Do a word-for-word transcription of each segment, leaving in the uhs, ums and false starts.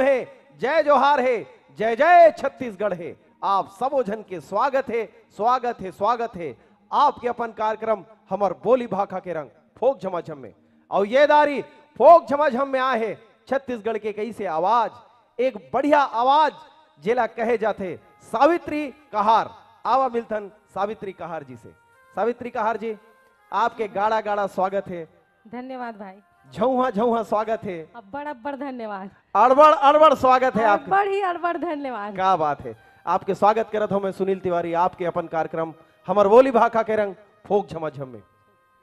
हे, जय जोहार हे, जय जय छत्तीसगढ़ हे। आप सबो झन के स्वागत हे, स्वागत हे, स्वागत हे आपके अपन कार्यक्रम हमर बोली भाखा के रंग फोक झमाझम में। अउ ये दारी फोक झमाझम में आए हे छत्तीसगढ़ के कइसे आवाज, एक बढ़िया आवाज जेला कहे जाथे सावित्री कहार। आवा मिलथन सावित्री कहार जी से। सावित्री कहार जी, आपके गाड़ा गाड़ा स्वागत हे। धन्यवाद भाई। झउहा झउहा स्वागत हे। अब्बड़ अब्बड़ धन्यवाद। अड़बड़ अड़बड़ स्वागत हे आपके। अब्बड़ ही अब्बड़ धन्यवाद। का बात हे, आपके स्वागत करत हँव मैं सुनील तिवारी, आपके अपन कार्यक्रम हमर बोली भाखा के रंग फोक झमाझम में।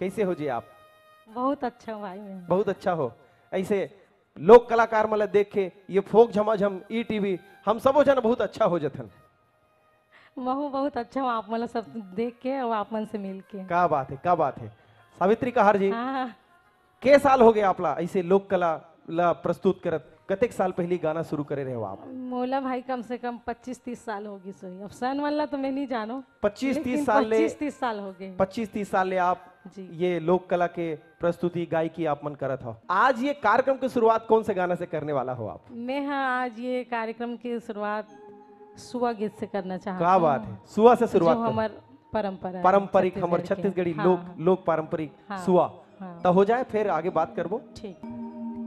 कइसे हो जी आप? बहुत अच्छा भाई मैं। बहुत अच्छा हो। अइसे लोक कलाकार मन ला देख के ये फोक झमाझम ई टीवी हम सबो झन बहुत अच्छा हो जथन। महू बहुत अच्छा हँव आप मन ला सब देख के अउ आप मन से मिल के। का बात हे, का बात हे। सावित्री कहार जी, हाँ। के साल हो गे आप ला अइसे लोक कला ला प्रस्तुत करत? कतेक साल पहिली गाना शुरू करे रहेव आप? मोला भाई कम से कम पच्चीस तीस साल हो गिस होही। अब सन वाला तो मैं नहीं जानों। पच्चीस तीस लेकिन साल ले, पच्चीस तीस साल हो गे। पच्चीस तीस साल ले आप जी। ये लोक कला के प्रस्तुति गायकी आप मन करत हव। आज ये कार्यक्रम की शुरुआत कौन से गाना से करने वाला हो आप? मैं हाँ आज ये कार्यक्रम की शुरुआत सुआ गीत से करना चाहता हूँ। क्या बात है, सुआ से शुरुआत जो कर। हमर परंपरा है, पारंपरिक हमर छत्तीसगढ़ी, छत्तीसगढ़ी हाँ, लोक, हाँ। लोक पारंपरिक हाँ, सुआ। हाँ। त हो जाए, फिर आगे बात करबो। ठीक।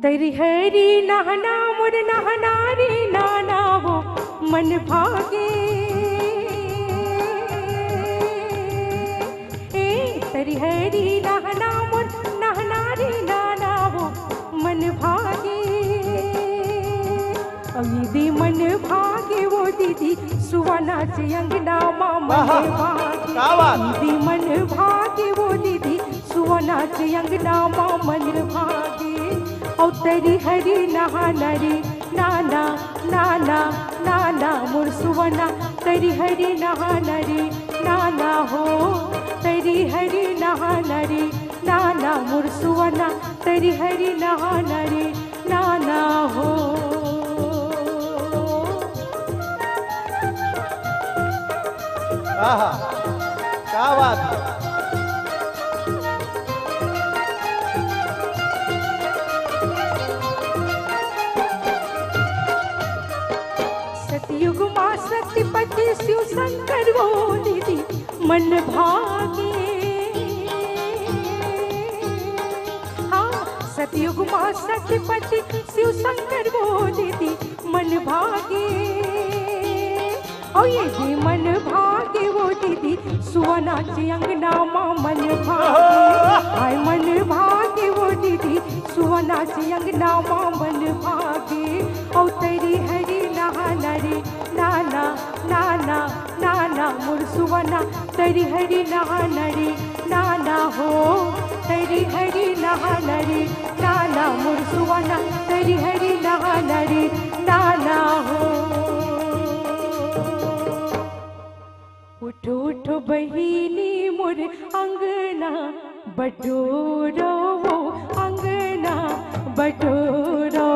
तरी हरी नहना मोर नहना रे नाना वो मन भागे। ए, तरी हरी नहना मोर नहना रे नाना वो मन भागे। अउ ये दे मन भागे वो दीदी, सुआ नाचे अंगना मा मन आहा, भागे। क्या बात। ये दे मन भागे वो दीदी, सुआ नाचे अंगना मा मन भागे। अउ तरी हरी नहाना रे नाना, नाना, नाना मोर सुआ ना, तरी हरी नहाना रे नाना हो, तरी हरी नहाना रे नाना मोर सुआ ना, तरी हरी नहाना रे नाना हो। आहा, क्या बात है। सतयुग मा सतीपति शिव शंकर वो दीदी मन भागे। हाँ, सतयुग मा सतीपति शिव शंकर वो दीदी मन भागे। अउ ये दे मन भागे वो दीदी, सुआ नाचे अंगना मा मन भागे। हाय मन भागे वो दीदी, सुआ नाचे अंगना मा मन भागे। अउ तरी हरी नहाना रे नाना, नाना, नाना मोर सुआ ना, तरी हरी नहाना रे नाना हो, तरी हरी नहाना रे नाना मोर सुआ ना, तरी हरी नहाना रे नाना हो। उठो उठो बहिनी मोर अंगना बटोरो वो, अंगना बटोरो।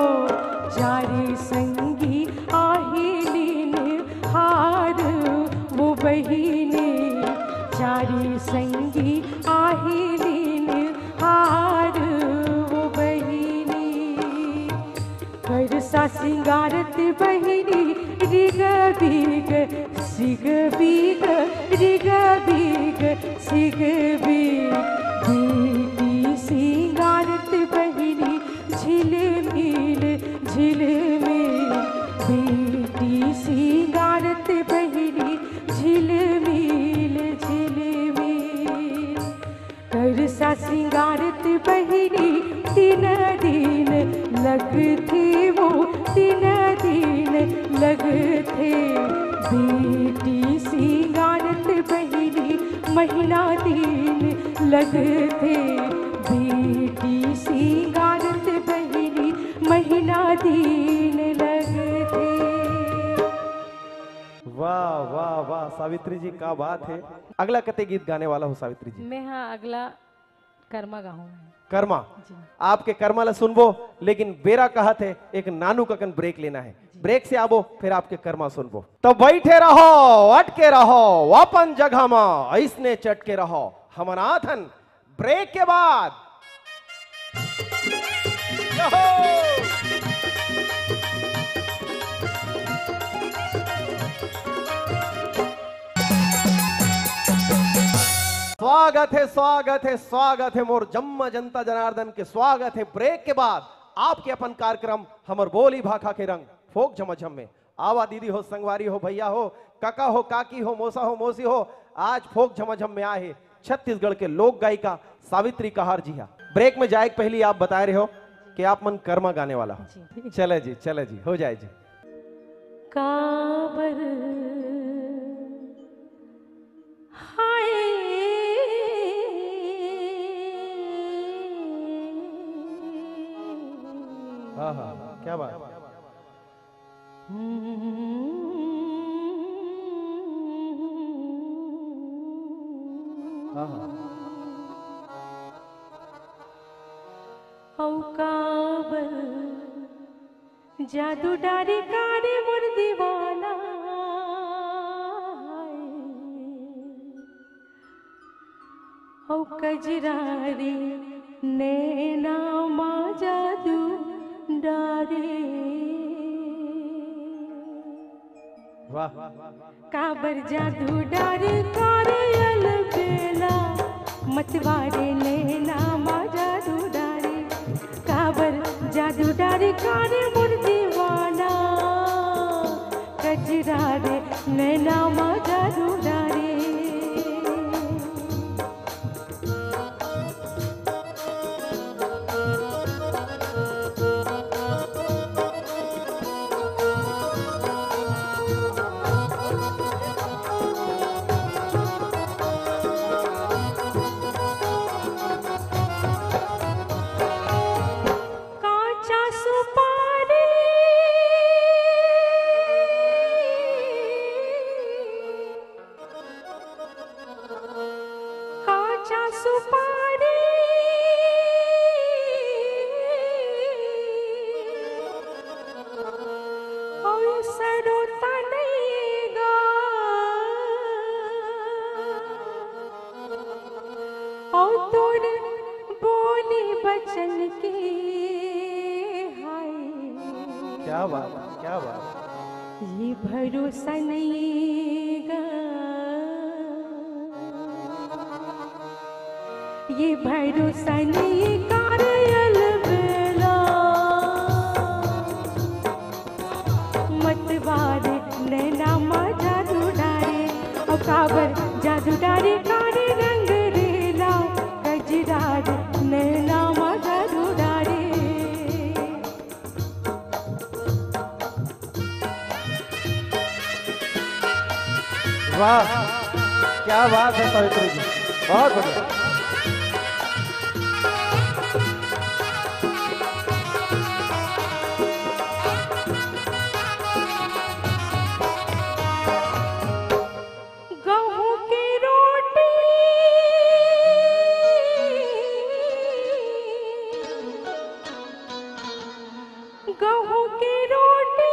चारी संगी आही लीन हार वो बहिनी, चारी संगी आही लीन हार वो बहिनी। करसा सिंगारत बहिनी रिग बिग, सिग बिग, रिग बिग, सिग बिग। बेटी सिंगारत बहिनी झिलमिल झिलमिल, बेटी सिंगारत बहिनी झिलमिल झिलमिल। करसा सिंगारत बहिनी तीन दिन लगथे वो, तीन दिन लगथे। बेटी सिंगारत बहिनी महीना दिन लगथे। बेटी सिंगारत बहिनी महीना दिन लगथे। वाह, वाह, वाह, सावित्री जी, का बात है। अगला कते गीत गाने वाला हो, सावित्री जी? मैं हाँ अगला करमा गाहूँ मैं। करमा? जी। आपके करमा ला सुनबो, लेकिन बेरा कहत है, एक नानू ककन ब्रेक लेना है। जी। ब्रेक से आबो, फिर आपके करमा सुनबो। तो बैठे रहो, अटके रहो, अपन जगह मा अइसने चटके रहो। हमन आथन ब्रेक के बाद। यहो! स्वागत है, स्वागत है, स्वागत है मोर जम्मा जनता जनार्दन के। स्वागत है ब्रेक के बाद आपके अपन कार्यक्रम हमर बोली भाखा के रंग फोक झमाझम में। आवा दीदी हो, संगवारी हो, भैया हो, काका हो, काकी हो, मौसा हो, मौसी हो, आज फोक झमाझम में आए हे छत्तीसगढ़ के लोक गायिका सावित्री कहार जी हा। ब्रेक में जाए के पहली आप बताए रहे हो कि आप मन कर्मा गाने वाला हो। जी। चले जी, चले जी, हो जाए जी। काबर हाय। हाँ, हाँ, क्या बात। हाँ, हाँ। अउ काबर जादू डारे कारे मोर दीवाना। अउ कजरारी नैना मा जादू डारे। वाह। काबर जादू डारे कारे अलबेला, मतवारे नैना मा जादू डारे। काबर जादू डारे कारे मोर दीवाना, कजरारे नैना मा जादू डारे। काचा सुपारी, काचा सुपारी, अउ सरोता नैगा। अउ तोर बोली बचन के हाय। क्या बात, क्या बात। ये भरोसा नैगा, ये भरोसा नैगा रे अलबेला। मतवारे नैना मा जादू डारे, अउ काबर जादू डारे कारे रंग रेला, कजरारे नैना मा जादू डारे। वाह, क्या बात है सावित्री जी, बहुत बढ़िया। गहूं के रोटी, गहूं के रोटी,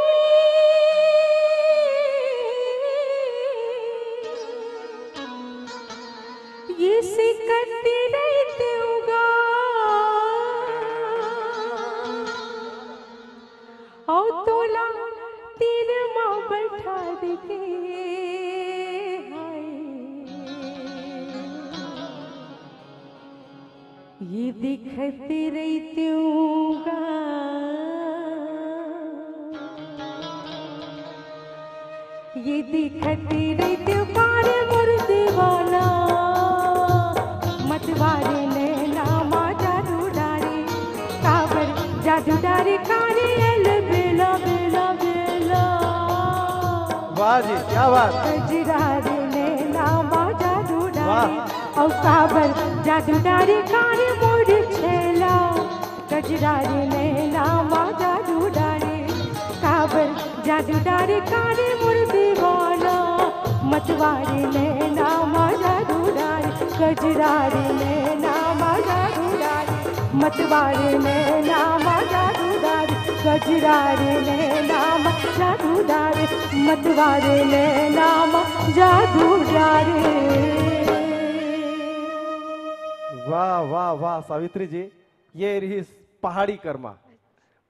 ये सिकत रहितेंव गा। अउ तोला तीर म बैठा देके हाय, ये दिखत रहितेंव गा। ये दिखत रहितेंव कारे मोर दीवाना, मतवारे नैना मा जादू डारे, काबर जादू डारे कारे अलबेला, बेला, बेला। वाह जी, क्या बात। कजरारे नैना मा जादू डारे, वाह। अउ काबर जादू डारे कारे मोर छेला। कजरारे नैना मा जादू डारे, काबर जादू डारे कारे मोर दीवाना। मतवारे नैना मा जादू डारे, कजरारे नैना मा जादू डारे। मतवारे नैना मा जादू डारे, कजरारे नैना मा जादू डारे। मतवारे नैना मा जादू डारे। वाह, वाह, वाह, सावित्री जी, ये रहिस पहाड़ी कर्मा।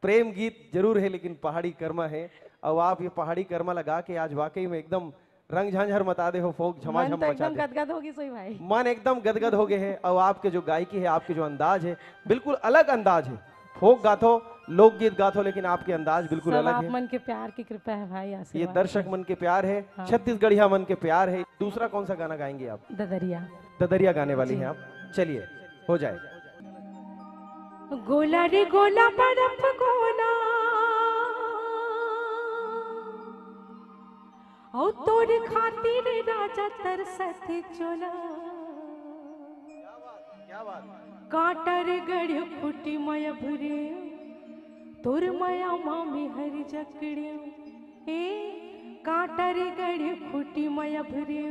प्रेम गीत जरूर है, लेकिन पहाड़ी कर्मा है। अउ आप ये पहाड़ी कर्मा ला गा के आज वाकई में एकदम रंग झांझर मचा दे हो, फोक झमाझम मचा दे। मन तो एकदम गदगद हो गे सोई भाई। मन एकदम गदगद हो गए है। और आपके जो गायकी है, आपके जो अंदाज है, बिल्कुल अलग अंदाज है। फोक गाथो, लोकगीत गाथो, लेकिन आपके अंदाज बिल्कुल अलग है। मन के प्यार की कृपा है भाई, आशीर्वाद। ये दर्शक मन के प्यार है, हाँ। छत्तीसगढ़िया मन के प्यार है। दूसरा कौन सा गाना गाएंगे आप? ददरिया। ददरिया गाने वाली हैं आप। चलिए, हो जाए। गोला रे गोला बर्फ गोला, ओ तोर खातिर राजा तरसत चोला। कांटा रे गड़ियो खूंटी मया भुरे, तोर मया मामी हर जकड़े। ए कांटा रे गड़ियो खूंटी मया भुरे,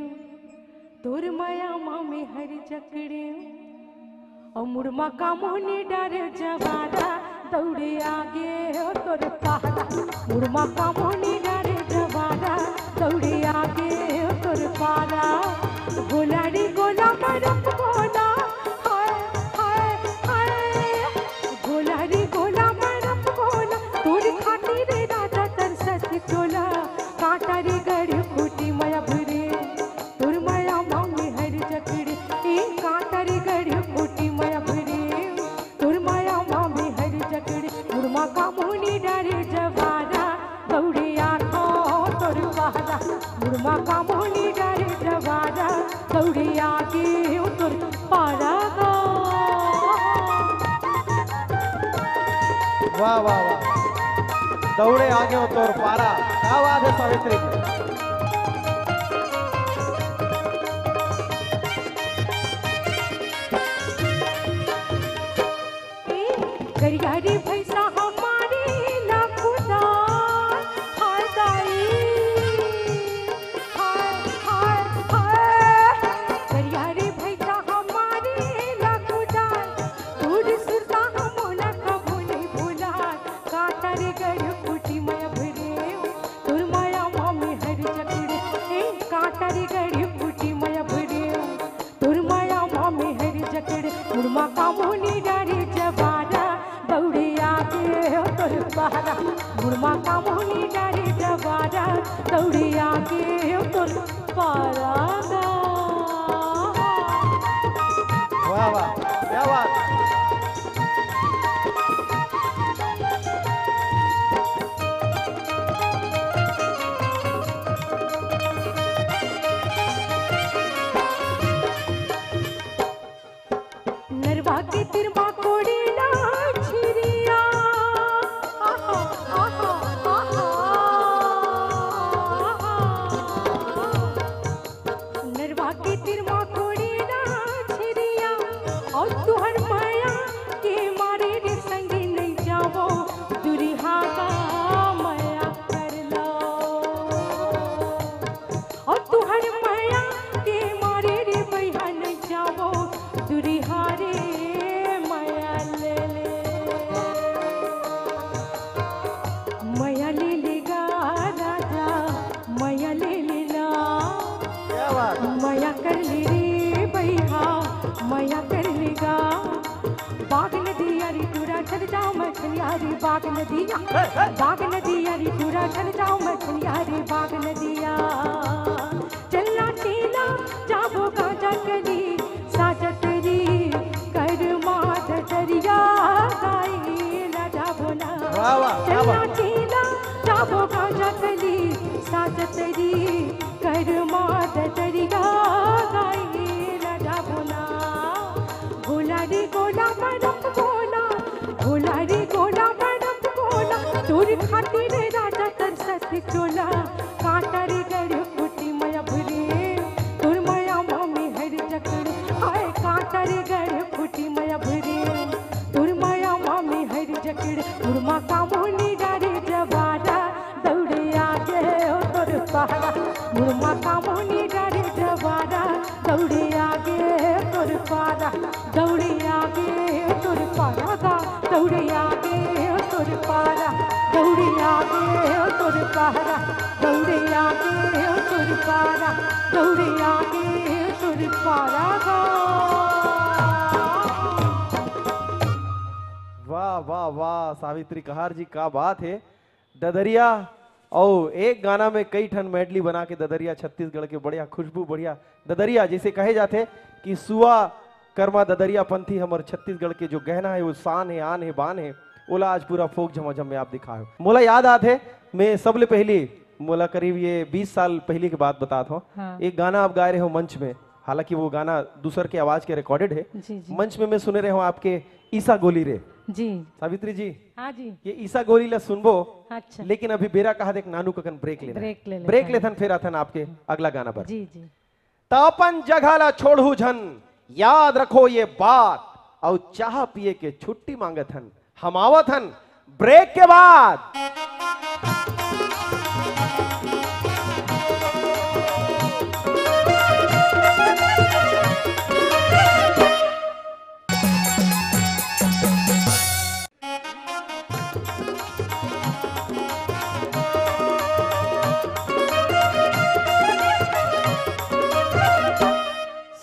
तोर मया मामी हर जकड़े। ओ मुड़मा का मोहनी डारे जवारा, दौड़े आगे ओ तोर पारा। मुड़मा का मोहनी डारे जवारा, दौड़े आगे ओ तोर पारा। गोला रे गोला मरम गोला, हाय हाय हाय। गोला रे गोला मरम गोला, तोर खातिर राजा तरसत चोला। कांटा रे गड़ी खूंटी मया भुरे, तोर मया मामी हर जकड़े। ए कांटा रे गड़ी खूंटी मया भुरे, तोर मया मामी हर जकड़े। मुड़मा का मोहनी डारे जवारा, दौड़े आगे ओ तोर पारा। मुड़मा का मोहनी डारे जवारा, दौड़े आगे ओ तोर पारा गा। वाह, वाह, वाह। दौड़े आगे ओ तोर पारा। क्या बात है सावित्री। ए, करिया रे भैंसा हमारे ला कुदार, हाय दाई, हाय, हाय, हाय। करिया रे भैंसा हमारे ला कुदार, तोर सुरता हमन ला कभू नइ भुलाय। कांटा रे गड़ी खूंटी मया भुरे, तोर मया मामी हर जकड़े। ए, कांटा रे गड़ी खूंटी मया भुरे, तोर मया मामी हर जकड़े। मुड़मा का मोहनी डारे जवारा, दौड़े आगे ओ तोर पारा। मुड़मा का मोहनी डारे जवारा, दौड़े आगे ओ तोर पारा गा। वाह, वाह, क्या बात। नरवा के तिरवा कोड़ी ना छिरिया। आहा, आहा, आहा। नरवा के तिरवा कोड़ी ना छिरिया। अउ तुहर मया के मारे रे संगी नइ जावो दुरिहा गा, मया कर लो। अउ तुहर मया के मारे रे बइहा नइ जावो दुरिहा रे, मया ले ले। मया ले ले गा राजा, मया ले ले ना। क्या बात। मया कर ले रे बइहा, मया कर ले गा। बाग नदिया रे टूरा चल जाओ मछलिया रे, बाग नदिया, बाग नदिया रे टूरा चल जाओ मछलिया रे, बाग नदिया। चलना टीला जाबो गांजा कली, साजत री कर माद दरिया गाई ला जाबो ना। वाह, वाह, क्या बात। चलना टीला जाबो गांजा कली, साजत री कर माद दरिया गाई ला जाबो ना। गोला रे गोला मरम गोला, गोला रे गोला मरम गोला, तोर खातिर राजा तरसत चोला। कांटा रे गड़ी खूंटी मया भुरे, तोर मया मामी हर जकड़े। हाय कांटा रे गड़ी खूंटी मया भुरे, तोर मया मामी हर जकड़े। मुड़मा का मोहनी डारे जवारा, दौड़े आगे ओ तोर पारा। मुड़मा का मोहनी डारे जवारा, दौड़े आगे ओ तोर पारा। दौड़े आगे ओ तोर पारा गा, दौड़े आगे ओ तोर पारा, दौड़े आगे ओ तोर पारा, दौड़े आगे ओ तोर पारा, दौड़े आगे ओ तोर पारा गा। वाह, वाह, वाह, सावित्री कहार जी, क्या बात है। ददरिया अउ एक गाना में कई ठन मेडली बना के ददरिया छत्तीसगढ़ के बढ़िया खुशबू, बढ़िया ददरिया, जैसे कहे जाथे कि सुआ करमा ददरिया पंथी हमर छत्तीसगढ़ के जो गहना है, वो शान है, आन है, बान है, ओला आज पूरा फोक झमाझम में आप दिखाए हो। मोला याद आत है, मैं सबले पहली, मोला करीब ये बीस साल पहली की बात बतात हूँ, हाँ। एक गाना आप गाए रहे हो मंच में, हालांकि वो गाना दूसर के आवाज के रिकॉर्डेड है। जी, जी। मंच में मैं सुने रहे हूँ आपके ईसा गोली रे। जी। सावित्री जी, हाँ जी। ये ईसा गोली ला सुनबो, अच्छा। लेकिन अभी बेरा कहा देख नानू ककन ब्रेक लेना। ब्रेक ले लेथन। ब्रेक लेथन, फिर आथन आपके अगला गाना पर। जी, जी। त अपन जगह ला छोड़हू झन, याद रखो ये बात, अउ चाह पिए के छुट्टी मांगत हन, हम आवत हन ब्रेक के बाद।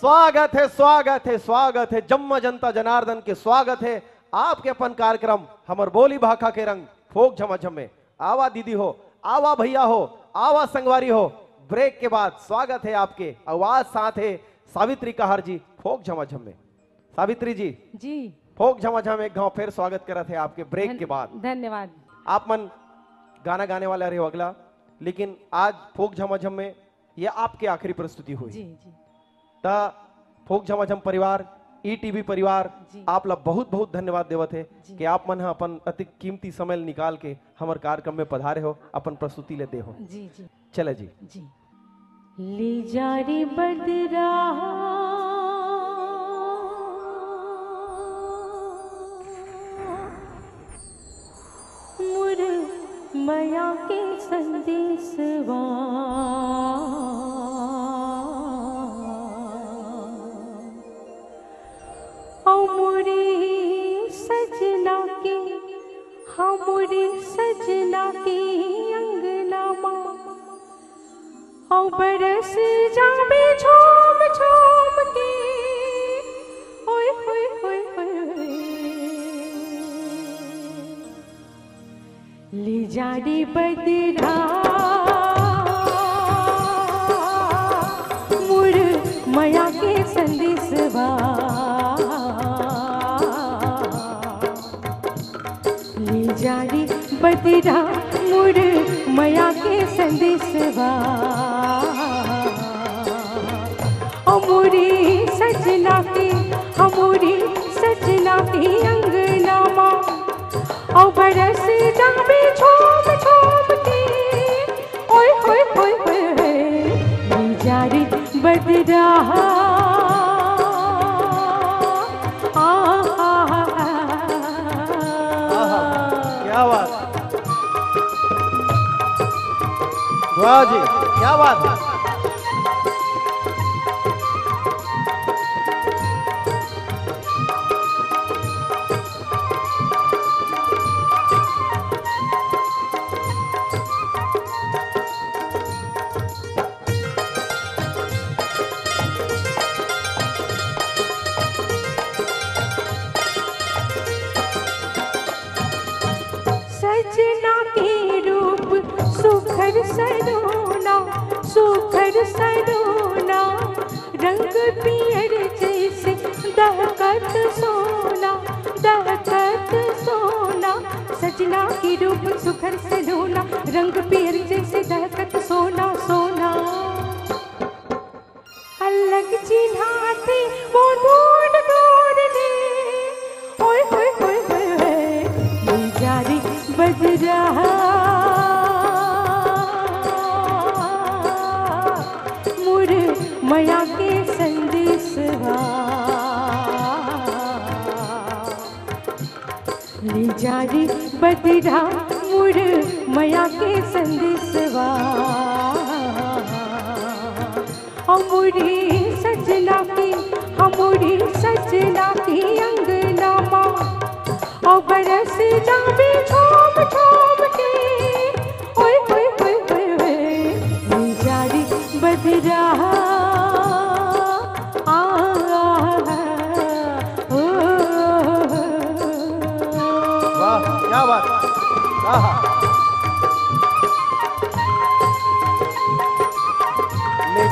स्वागत है, स्वागत है, स्वागत है, जम्मा जनता जनार्दन के स्वागत है आपके अपन कार्यक्रम हमर बोली भाखा के रंग फोक झमाझम में। आवा दीदी हो, आवा भैया हो, आवा संगवारी हो, ब्रेक के बाद स्वागत है आपके। आवाज साथ है सावित्री कहार जी फोक झमाझम में। सावित्री जी, जी। फोक झमाझम एक घाव फिर स्वागत करत है आपके ब्रेक धन-, के बाद। धन्यवाद। आप मन गाना गाने वाला रहे हो अगला, लेकिन आज फोक झमाझम में ये आपके आखिरी प्रस्तुति हुई। जी, जी। त फोक झमाझम परिवार, ईटीवी परिवार, जी। आप ला बहुत बहुत धन्यवाद देवत है जी। कि आप मन ह अपन अति कीमती समय ल निकाल के हमर कार्यक्रम में पधारे हो, अपन प्रस्तुति ले दे हो। जी, जी। चला जी। जी। ले जा रे बदरा, मोर मया के संदेशवा, अउ मोरे सजना के, हाँ, मोरे सजना के अंगना मा, अउ बरस जाबे झूम झूम के, ओए होए होए होए। ले जा रे बदरा, मोर मया के संदेशवा। ले जा रे बदरा, मोर मया के संदेशवा। अउ मोरे सजना के, अउ मोरे सजना के अंगना मा, अउ बरस जाबे झूम झूम के, ओए होए होए होए होए, ले जा रे बदरा। आ, आ, आ, आ। आहा, क्या बात। वाह जी, क्या बात है। सजना के रूप सुघर सलोना, सुघर सलोना, रंग पियर जैसे दहकत सोना, दहकत सोना। सजना के रूप सुघर सलोना, रंग पियर जैसे दहकत सोना, सोना। अलग चिन्हाथे वो दूर दूर ले, ओए होए होए होए होए, ले जा रे बदरा, मोर मया के संदेशवा। ले जा रे बदरा, मोर मया के संदेशवा। अउ मोरे सजना के, अउ मोरे सजना के अंगना मा, अउ बरस जाबे झूम झूम के। ओए होए होए होए होए, ले जा रे बदरा। आ, आ, आ, ओ, ओ, ओ, ओ। वाह, क्या बात। आहा।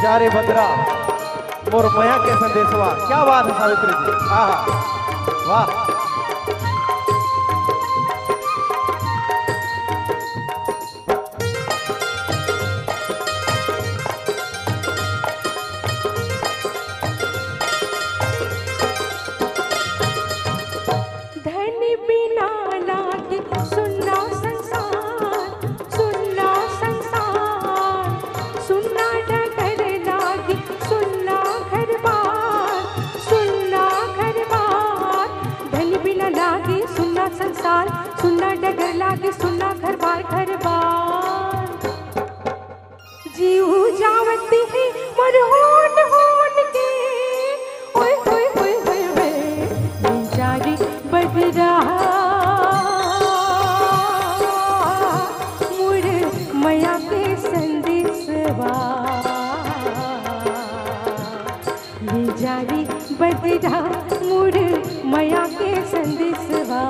जा रे बदरा, मोर मया के संदेशवा। क्या बात है सावित्री जी, आहा, वाह। धन बिना लागे सुन्ना संसार, सुन्ना संसार, सुन्ना डगर लागे सुन्ना घर बार, सुन्ना घर बार। धन बिना लागे सुन्ना संसार, सुन्ना डगर लागे सुन्ना घर बार, घर बार। जीव जावत हे मोर होन होन के, ओए, ओए, ओए, ओए, ओए। ले जा रे बदरा, मोर मया के संदेशवा। ले जा रे बदरा, मोर मया के संदेशवा।